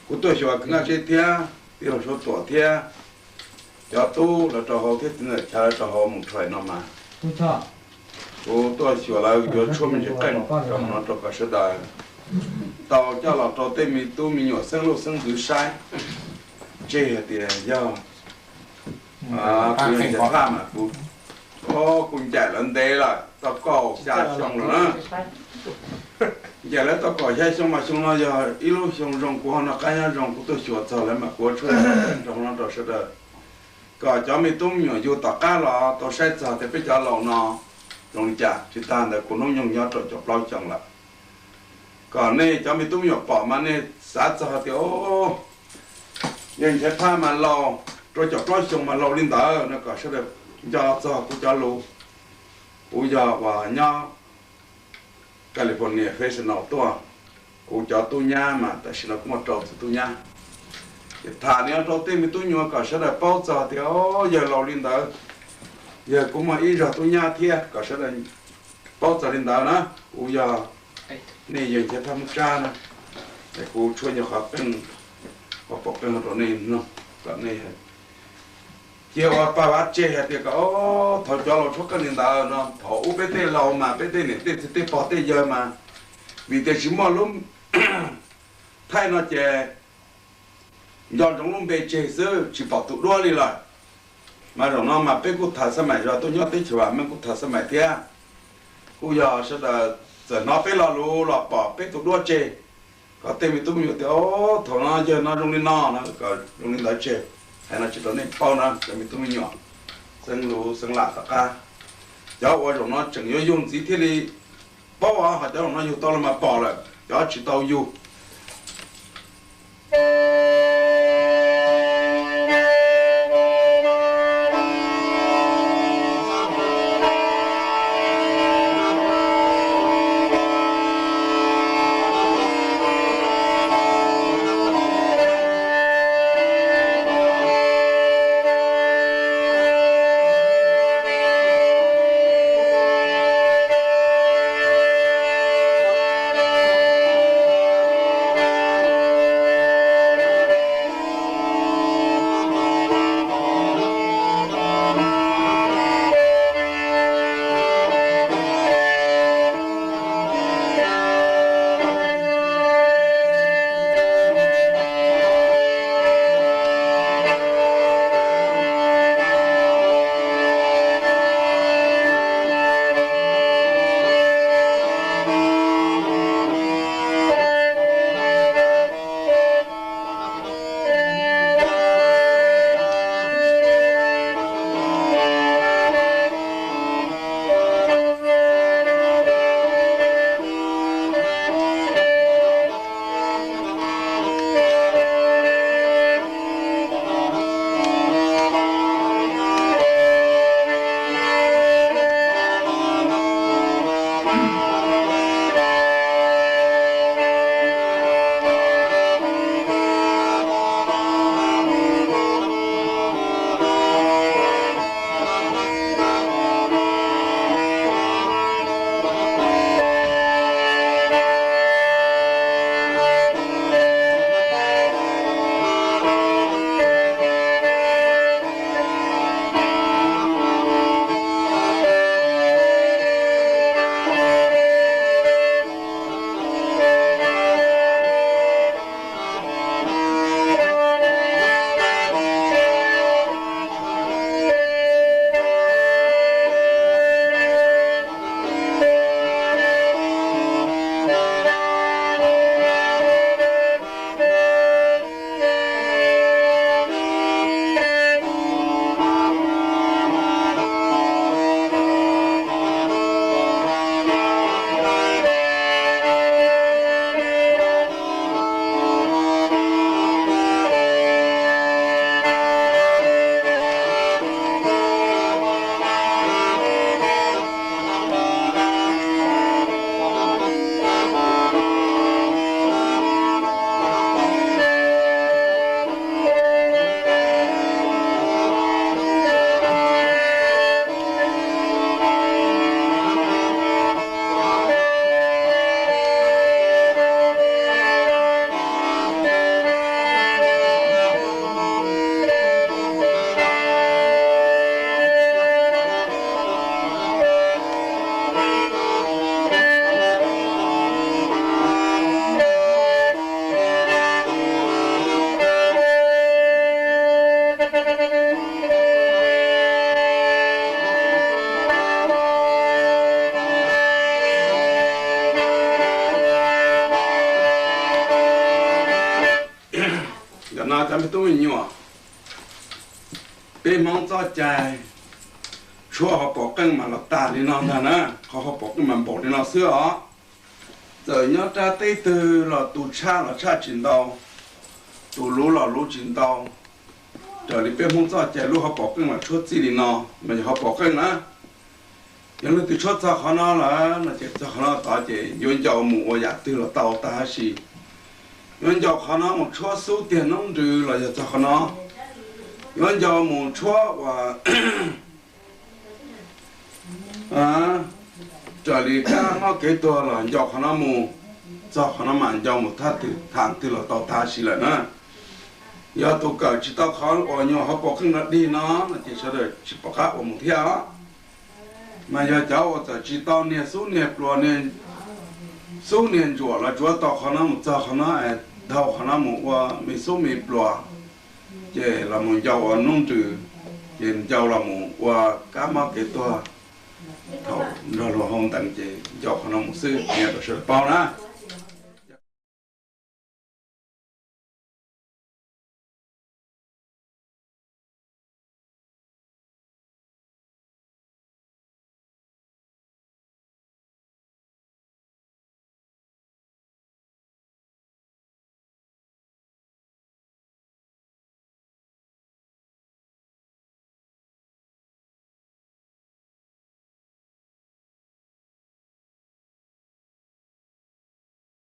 Kuv tuaj xyuas kwv Nkaj Tseb thiab tij laug Suav Tuam thiab cov tub lawv rau hauv thiab txiv ntxawm Chav lawv rau hauv mus rhais no mas, kuv tuaj xyuas lawv yuav tshuaj me ntsis qeej rau hauv no rau kom sawv daws tau coj los rau tej me tub me nyuam xeeb leej xeeb ntxwv saib. Tseg hais tias yog kuv yog Nchaiv Thaj mas kuv, kuv ncaim lawv ntev lawm tau kaum xya xyoo lawm na. Ncaim lawv tau kaum xya xyoo mas xyoo no yog ib lub xyoo zoo, kuv ho noj qab nyob zoo, kuv tuaj xyuas txog lawv mas kuv ua tshuaj rau hauv no rau sawv daws, kom cov me tub me nyuam yug tom qab los tau saib txog tias peb cov laus no zoo li cas. Tsis tas ntawd kuv hnub nyoog nyob rau caum plaub xyoo lawm, kom nej cov me tub me nyuam pom mas nej xav txog tias, o, yawg Nchaiv Thaj mas laus, rau caum plaub xyoo mas laus li ntawd no kom sawv daws nco txog kuv cov lus. Kuv yog uas nyob California Fresno tuaj, kuv cov tub nyab mas tam sim no kuv muaj rau tug tub nyab. Ces tham no rau tej me tub nyuam kom sawv daws paub txog tias, o, yawg laus li ntawd, yawg kuj muaj ib zag tub nyab thiab, kom sawv daws paub txog li ntawd na. Kuv yog nej yawg Nchaiv Thaj Hmoob Tsab na, es kuv tshuaj nyuag qhov qeej, qhov pom qeej rau nej mloog kom nej cia ua pa vav tseg hais tias kom, o, thaum cov laus tshuaj qeej li ntawd no, thaum ub peb tej laus mas peb tej niam tej txiv tej pog tej yawg mas, vim tias tsis muaj lub thaij no ces nco ntsoov lub npe tseg xwb tsis pom tus duab li lawm. Mas zaum no mas peb kuj tham xab maim zog tuaj nyob teb chaws vam meej kuj tham xab maim thiab. Kuj yog sawv daws txawm hnov peb lo lus los pom peb tus duab tseg, kom tej me tub me nyuam tias, o, thaum no yawg no zoo li no no, kom zoo li ntawd tseg. Hais no tsis rau nej paub na cov me tub me nyuam xeeb lus xeeb lam tom qab. Cov uas zaum no tseem yuav yug ntxiv thiaj li paub, ho cov zaum no yug tau los mas pom lawm, cov tsis tau yug Cov me tub me nyuam, peb Hmoob txoj cai tshuab hauv paus qeej mas los tag li no ntag na, qhov hauv paus qeej mas npaum li no xwb os. Txawm nyob rab teb twg los tus tshaj los tshaj tsis ntau, tus luv los luv tsis ntau, raws li peb Hmoob txoj cai lub hauv paus qeej mas tshuab txij li no, mas yog hauv paus qeej na. Yog leej twg tshuab txog qhov no lawm no ces txog qhov no tod ces yuav ncau mus ua yam twg los tau tag huv si. Yuav ncau qhov no mus tshuab xub tiag noob nrws los yog txog qhov no, yuav ncau mus tshuab uas raws li kab mob kev tuag los ncau qhov no mus, txog qhov no mas ncau mus thaj twg tham twg los tau tag huv si lawm na. Yog tus kawm tsis tau qhov uas nyuag hauv paus qeej no dig no no ces sawv daws tsis pom qab ua mus thiab os. Mas yog cov uas txawm tsis tau niag xub niag pluas, xub niag ntsuam los tsuav tau qhov no mus txog qhov no, dhau qhov no mus ua me xub me pluas, ces los mus ncau ua noob nrws, ces ncau los mus ua kab mob kev tuag. Thaum nrog luag hau nteev ces ncau qhov no mus xwb, nias rau sawv daws paub na.